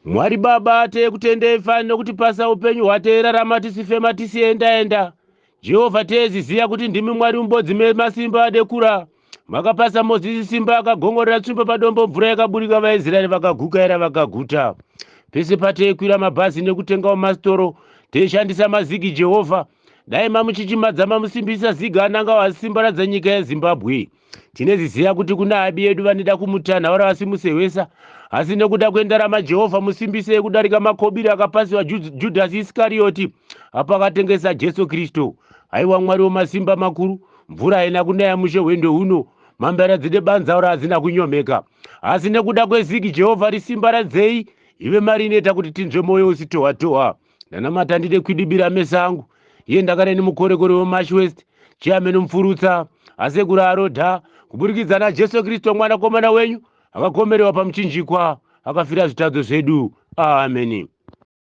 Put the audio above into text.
Mwari Baba teyekutendei fani nokutipasa upenyu hwateirarama tisifema tisiendaenda. Jehovha teyeziziya kuti ndimi Mwari mubodzi memasimba adekura. Makapasa Mozisi simba akagongorera tsvimbo padombo mvura yakaburika vaIsraeri vakagukaira vakaguta. Pese pateikwira mabhazi nekutengawo masitoro teishandisa mazigi Jehovha. Dai mamuchichimadza mamusimbisa ziga ananga wasimbaradza nyika yeZimbabwe. Tineziziya kuti kuna abi yedu vanida kumutanha vari vasimusehwesa asi nekuda kwendarama Jehovha musimbisei kudarika makobiri akapasiwa Judhasi Iskarioti apo akatengesa Jesu Kristu. Haiwa Mwari wemasimba makuru, mvura haina kunaya mushe hwendo huno, mambera dzine banzaura hadzina kunyomeka. Asi nekuda kwezigi Jehovha risimbaradzei ive mari inoita kuti tinzwe mwoyo usitohwa tohwa. Ndanamata ndine kwidibira meso angu iye ndakareni mukorekore weMash West chairman Mupfurutsa asekuru arodha kuburikidza naJesu Kristu mwanakomana wenyu akakomerewa pamuchinjikwa akafira zvitadzo zvedu. Ameni.